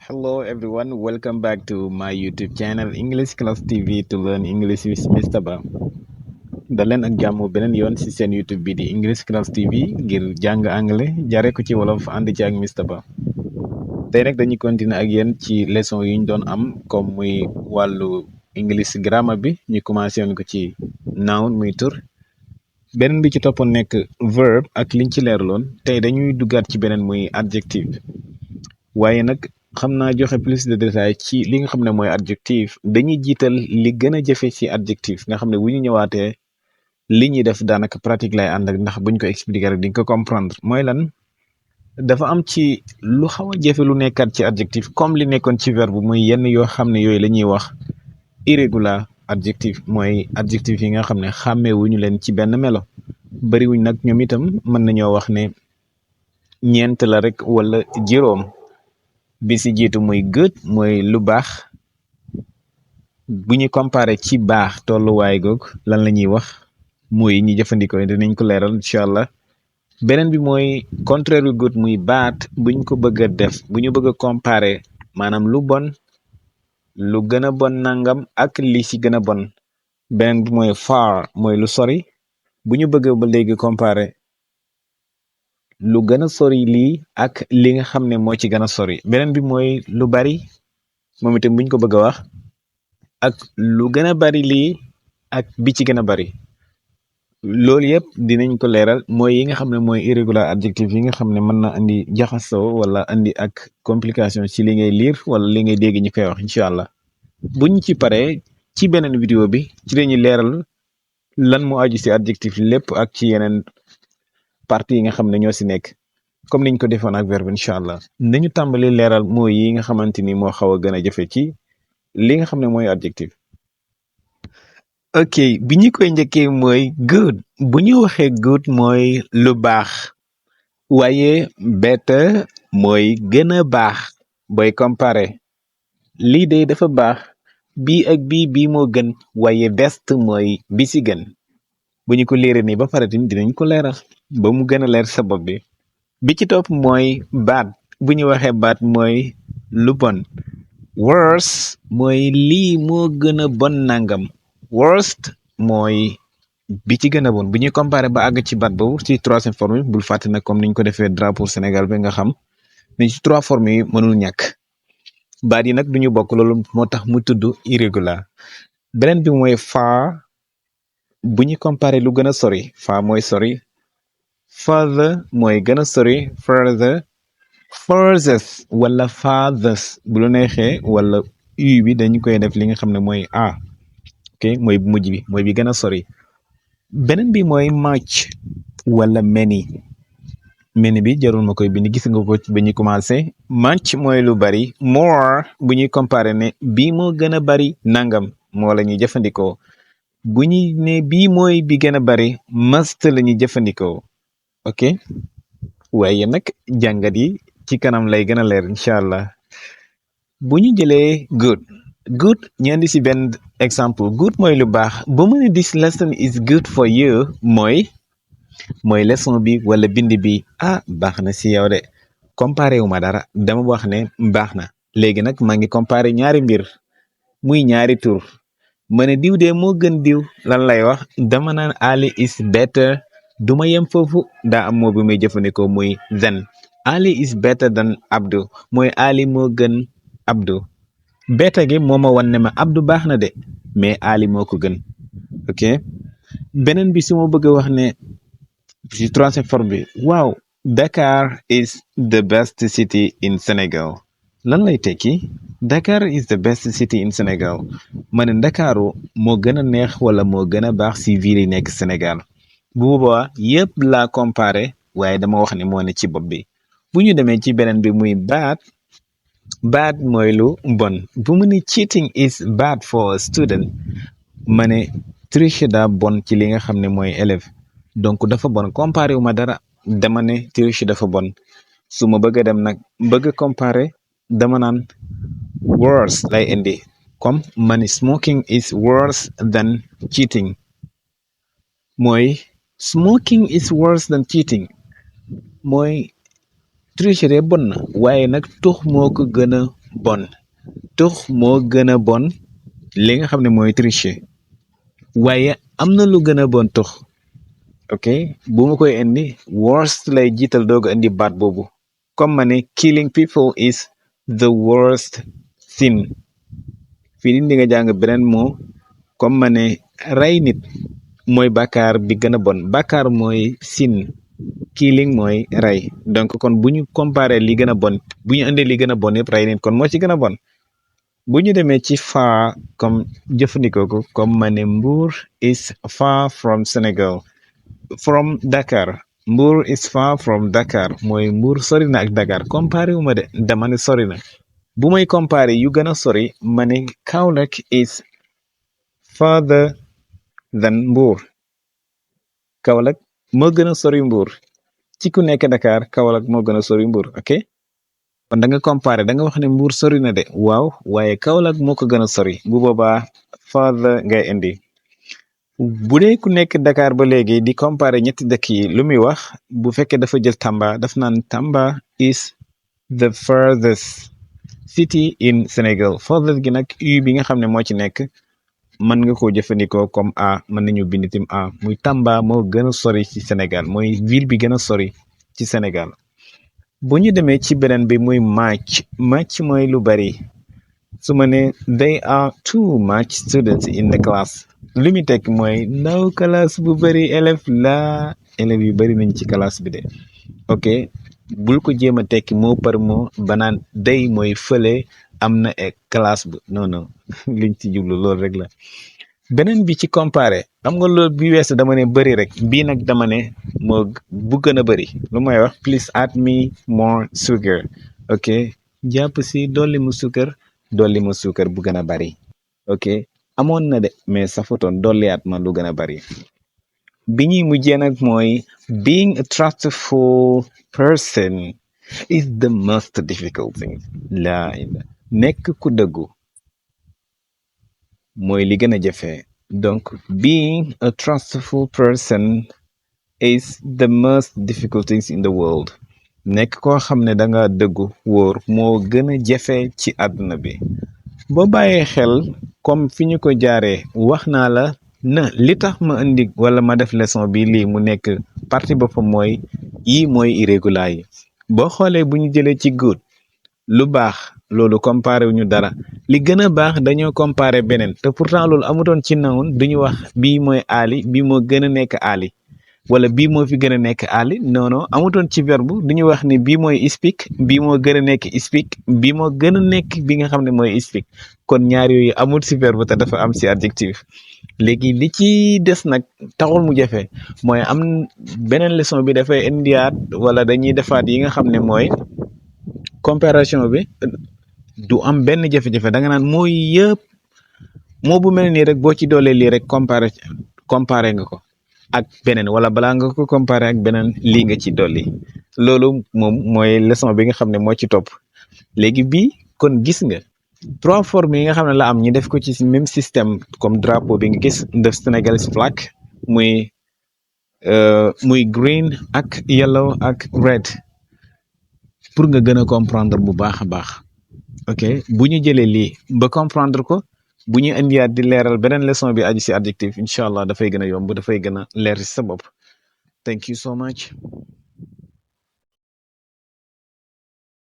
Hello everyone, welcome back to my YouTube channel English Class TV to learn English with Mr. Ba. daleen ak jàmm beneen yoon ci seen YouTube bi di English Class TV ngir jàng anglais jaare ko ci wolof ànd ci ak Mr. Ba. tey nag dañuy continuer ak yéen ci leçon yi ñu doon am comme muy wàllu English grammar bi ñu commencé woon ko ci noun muy tur. beneen bi ci toppoon nekk verb ak liñ ci leerloon tey dañuy duggaat ci beneen muy adjective. waaye nag xam naa joxe plus de détails ci li nga xam ne mooy adjectif dañuy jiital li gën a jafe ci adjectif nga xam ne bu ñu ñëwaatee li ñuy def daanaka pratique lay ànd ak ndax buñ ko expliquer rek di nga ko comprendre mooy lan dafa am ci lu xaw a jafe lu nekkaat ci adjectif comme li nekkoon ci verbe muy yenn yoo xam ne yooyu la ñuy wax irrégular adjectif mooy adjectif yi nga xam ne xàmmeewuñu leen ci benn melo bariwuñ nag ñoom itam mën nañoo wax ne ñeent la rek wala juróom. bi si jiitu muy good mooy lu baax bu ñu comparé ci baax tolluwaay googu lan la ñuy wax mooy ñi jëfandikoo dinañ ko leeral incha allah beneen bi mooy contraire bi good muy baat buñ ko bëgg a def bu ñu bëgg a comparé maanaam lu bon lu gën a bon nangam ak li ci gën a bon beneen bi mooy far mooy lu sori bu ñu bëgg ba léegi comparé lu gën a sori lii ak li nga xam ne moo ci gën a sori beneen bi mooy lu bari moom itam buñ ko bëgg a wax ak lu gën a bari lii ak bi ci gën a bari loolu yëpp dinañ ko leeral mooy yi nga xam ne mooy irrégular adjectif yi nga xam ne mën na andi jaxasoo wala andi ak complication ci li ngay lire wala li ngay dégg ñu koy wax incha allah buñ ci paree ci beneen vidéo bi ci lañuy leeral lan moo aju ci adjectif lépp ak ci yeneen partie yi nga xam ne ñoo ci nekk comme niñ ko defoon ak verbe incha allah nañu tàmbali leeral mooy yi nga xamante ni moo xaw a gën a jafe ci li nga xam ne mooy adjectif. ok bi ñu koy njëkkee mooy good bu ñu waxee good mooy lu baax waaye better mooy gën a baax booy comparer lii de dafa baax bii ak bii moo gën waaye best mooy bi ci gën bu ñu ko leeree nii ba pare tamit dinañ ko leeral ba mu gën a leer sa bopp bi ci topp mooy bad bu ñu waxee bad mooy lu bon worse mooy lii moo gën a bon nangam worst mooy bi ci gën a bon bu ñuy comparer ba àgg ci bad boobu ci troisième forme yi bul fàtte nag comme niñ ko defee drapeau Sénégal bi nga xam ni ci trois formes yi mënul ñàkk baat yi nag duñu bokk loolu moo tax mu tudd irrégular beneen bi mooy far bu ñu comparer lu gën a sori far mooy sori further mooy gën a sori further furthest wala farthest bu la neexee wala u bi dañu koy def li nga xam ne mooy a ok mooy bu mujj bi mooy bi gën a sori beneen bi mooy much wala many bi jarul ma koy bind gis nga ko ba ñu commencé much mooy lu bari more bu ñuy comparer ne bii moo gën a bari nangam moo la ñuy jëfandikoo bu ñuy ne bii mooy bi gën a bari must la ñuy jëfandikoo ok waaye nag jàngat yi ci kanam lay gën a leer incha allah bu ñu jëlee good ñu andi si benn exemple good mooy lu baax bu mu ne this lesson is good for you mooy leçon bi wala bind bi baax na si yow de comparé wu ma dara dama wax ne baax na léegi nag maa ngi comparé ñaari mbir muy ñaari tur ma ne diw de moo gën diw lan lay wax dama naan Ali is better duma yem foofu daa am moo bi muy jëfandikoo muy than Ali is better than Abdu mooy Ali moo gën Abdu better gi moo ma wan ne ma Abdu baax na de mais Ali moo ko gën ok beneen bi su ma bëgg a wax ne ci troisième forme bi waaw Dakar is the best city in Senegal lan lay tekki Dakar is the best city in Senegal ma ne Ndakaaru moo gën a neex wala moo gën a baax ci ville yi nekk Sénégal bu boobaa yëpp laa comparé waaye dama wax ne moo ne ci bopp bi bu ñu demee ci beneen bi muy bad mooy lu bon bu mu ne cheating is bad for a student ma ne triche daa bon ci li nga xam ne mooy élève donc dafa bon comparé wu ma dara dama ne triche dafa bon su ma bëgg a dem nag bëgg comparé dama naan worse lay indi comme ma ne smoking is worse than cheating mooy smoking is worse than cheating mooy tricher bon na waaye nag tux moo ko gën a bon tux moo gën a bon li nga xam ne mooy tricher waaye am na lu gën a bon tux ok bu ma koy indi worst lay jiital doog a indi baat boobu comme ma ne killing people is the worst sin fii di nga jàng beneen moo comme ma ne rey nit mooy bàkkaar bi gën a bon bàkkaar mooy sin killing mooy rey donc kon bu ñu comparé li gën a bon bu ñu indee li gën a bon yëpp rey nit kon moo ci gën a bon bu ñu demee ci far comme jëfandikoo ko comme ma ne Mbour is far from Sénégal from Dakar Mbour is far from Dakar mooy Mbour sori na ak Dakar comparé wu ma de dama ne sori na bu may comparé yu gën a sori ma ne Kaolack is farther than Mbour Kaolack moo gën a sori Mbour ci ku nekk Dakar Kaolack moo gën a sori Mbour ok kon da nga comparé da nga wax ne Mbour sori na de waaw waaye Kaolack moo ko gën a sori bu boobaa farther ngay indi bu dee ku nekk Dakar ba léegi di comparé ñetti dëkk yi lu muy wax bu fekkee dafa jël Tamba daf naan Tamba is the furthest city in Sénégal furthest gi nag u bi nga xam ne moo ci nekk mën nga koo jëfandikoo comme a mën nañu bind tim a muy Tamba moo gën a sori ci Sénégal mooy ville bi gën a sori ci Sénégal bu ñu demee ci beneen bi muy match mooy lu bari su ma ne they are too much students in the class li mu tekk mooy ndaw classe bu bari élève la élèves yu bari nañ ci classe bi de ok bul ko jéem a tekki mot par mot banaan day mooy fële am na classe bu non non liñ ci jublu loolu rek la beneen bi ci comparé xam nga loolu bi weesu dama ne bëri rek bii nag dama ne moo bu gën a bëri lu may wax please add me more sugar ok jàpp si dolli mu suukar bu gën a bëri ok amoon na de mais safutoon dolliyaat ma lu gën a bëri bi ñuy mujjee nag mooy being a trustful person is the most difficult thing nekk ku dëggu mooy li gën a jafe donc being a trustful person is the most difficult things in the world nekk koo xam ne da nga dëggu wóor moo gën a jafe ci àdduna bi boo bàyyee xel comme fi ñu ko jaaree wax naa la na li tax ma indi wala ma def leçon bi lii mu nekk partie boppam mooy yii mooy irrégulier yi boo xoolee bu ñu jëlee ci good lu baax loolu comparé wu ñu dara li gën a baax dañoo comparé beneen te pourtant loolu amutoon ci noun duñu wax bii mooy aali bii moo gën a nekk aali wala bii moo fi gën a nekk aali non non amutoon ci verbe duñu wax ni bii mooy speak bii moo gën a nekk speak bii moo gën a nekk bi nga xam ne mooy speak kon ñaar yooyu amul ci verbe te dafa am ci adjectif léegi li ci des nag taxul mu jafe mooy am beneen leçon bi dafay indiwaat wala dañuy defaat yi nga xam ne mooy comparaison bi du am benn jafe-jafe da nga naan mooy yëpp moo bu mel nii rek boo ci doolee lii rek comparé nga ko ak beneen wala balaa nga ko comparé ak beneen lii nga ci dolli loolu moom mooy leçon bi nga xam ne moo ci topp léegi bii kon gis nga 3 formes yi nga xam ne la am ñi def ko ci même système comme drapeau bi nga gis def Sénégalais flag muy green ak yellow ak red pour nga gën a comprendre bu baax a baax ok bu ñu jëlee lii ba comprendre ko bu ñu indiwaat di leeral beneen leçon bi aju ci adjectif incha allah dafay gën a yomb dafay gën a leer ci sa bopp thank you so much